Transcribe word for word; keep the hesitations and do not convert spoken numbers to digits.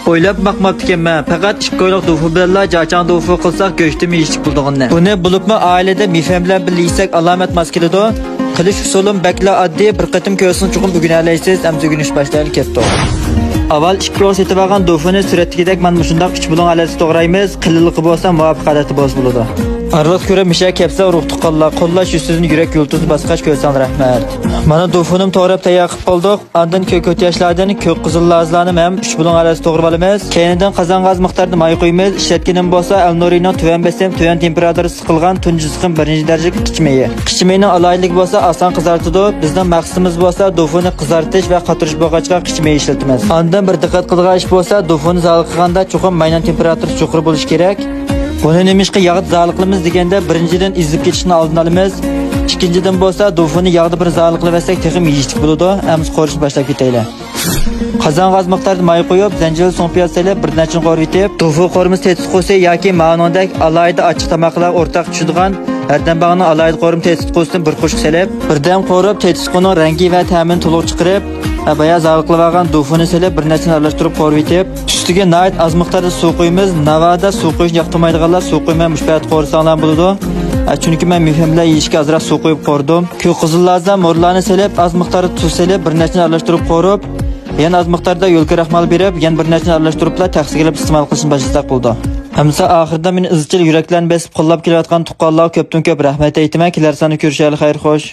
ئويلاپ باقماپتىكەنمەن، پەقەت ئىككى ئويلۇق دوفۇ بىلەنلا جاچاڭ دوفۇ قىلساق گۆشتىمۇ يېيىشلىك بولىدىغىنىنى. بۇنى بولۇپمۇ ئائىلىدە مېفەن بىلەن بىللە يېسەك ئالامەت ماس كېلىدۇ. قىلىش ئۇسۇلىمۇ بەكلا ئاددىي، بىر قېتىم كۆرسىڭىز چوقۇم ئۆگىنەلەيسىز. ئەمدى ئۆگىنىش باشلايلى، كەتتۇق. ئاۋۋال ئىككى ئوغۇل سېتىۋالغان دوفۇنى سۈرەتتىكىدەك مانا مۇشۇنداق ئۈچ بۇلۇڭ ھالەتتە توغرايمىز، قېلىنلىقى بولسا مۇۋاپىق ھالەتتە بولسا بولىدۇ. ئارىلىق كۆرۈپ مىشە كەپسە ئۇرۇق تۇغقانلار، قوللاش يۈزىسىدىن يۈرەك يۇلتۇزى باسقاچ كۆرسەڭلار رەھمەت. مانا دوفۇنىم توغراپ تەييار قىلىپ بولدۇق. ئاندىن كۆك كۆتياشلاردىن كۆك قىزىل لازىلاردىن ھەم ئۈچ بۇلۇڭ ھالەتتە توغرىۋالىمىز. كەينىدىن قازانغا ئاز مىقداردا ماي قۇيىمىز. ئىشلەتكىنىم بولسا ئەلنۇرىنىڭ تۆۋەن بېسىم، تۆۋەن تېمپېراتۇرىسى قىلغان تۇنجى سىقىم بىرىنچى دەرىجىلىك قىچا مېيى. قىچا مېيىنىڭ ئالاھىدىلىكى بولسا ئاسان قىزارتىدۇ. بىزنىڭ مەقسىتىمىز بولسا دوفۇنى قىزارتىش ۋە قاتۇرۇش بولغاچقا قىچا مېيى ئىشلىتىمىز. ئاندىن بىر دىققەت قىلىدىغان ئىش بولسا دوفۇنى زالىق قىلغاندا چوقۇم ماينىڭ تېمپېراتۇرىسى يۇقىرى بولۇشى كېرەك. بۇنى نېمىشقا ياغدا زالىق قىلىمىز دېگەندە، بىرىنچىدىن ئېزىلىپ كېتىشنىڭ ئالدىنى ئالىمىز. ئىككىنچىدىن بولسا دوفۇنى ياغدا بىر زالىق قىلىۋەتسەك تېخىمۇ يېيىشلىك بولىدۇ. ئەمىسە قورۇشنى باشلاپ كېتەيلى. قازانغا ئاز مىقداردا ماي قۇيۇپ، زەنجىۋىل، سۇڭپىياز سېلىپ بىر نەچچىنى قورۇۋېتىپ، دوفۇ قورۇمىسى تېتىتقۇسى ياكى ماۋۇنىڭدەك ئالاھىدە ئاچچىق تاماقلارغا ئورتاق چۈشىدىغان ھەردەمباغنىڭ ئالاھىدە قورۇما تېتىتقۇسىدىن بىر قوشۇق سېلىپ، بىردەم قورۇپ تېتىتقۇنىڭ رەڭگى ۋە تەمىنى تولۇق چىقىرىپ، ھە، بايا زالىق قىلىۋالغان دوفۇنى سېلىپ بىر نەچچىنى ئارىلاشتۇرۇپ قورۇۋېتىپ، ئۈستىگە ناھايىتى ئاز مىقداردا سۇ قۇيىمىز. ناۋادا سۇ قۇيۇشنى ياقتۇرمايدىغانلار سۇ قۇيماي مۇشۇ پەيتتە قورۇساڭلار بولىدۇ. ھە، چۈنكى مەن مېفەن بىلەن يېيىشكە ئازراق سۇ قۇيۇپ قورۇدۇم. كۆك قىزىل لازا، مورلانى سېلىپ، ئاز مىقداردا تۇز سېلىپ، بىر نەچچىنى ئارىلاشتۇرۇپ قورۇپ، يەنە ئاز مىقداردا يۆل كراخمال بېرىپ، يەنە بىر نەچچىنى ئارىلاشتۇرۇپلا تەخسىگە ئېلىپ ئىستېمال قىلىشنى باشلىساق بولىدۇ. ئەمىسە ئاخىرىدا مېنى ئىزچىل يۈرەكلەرنى بېسىپ قوللاپ كېلىۋاتقان تۇغقانلارغا كۆپتىن كۆپ رەھمەت ئېيتىمەن. كېلەر ساندا كۆرۈشەيلى، خەير خوش.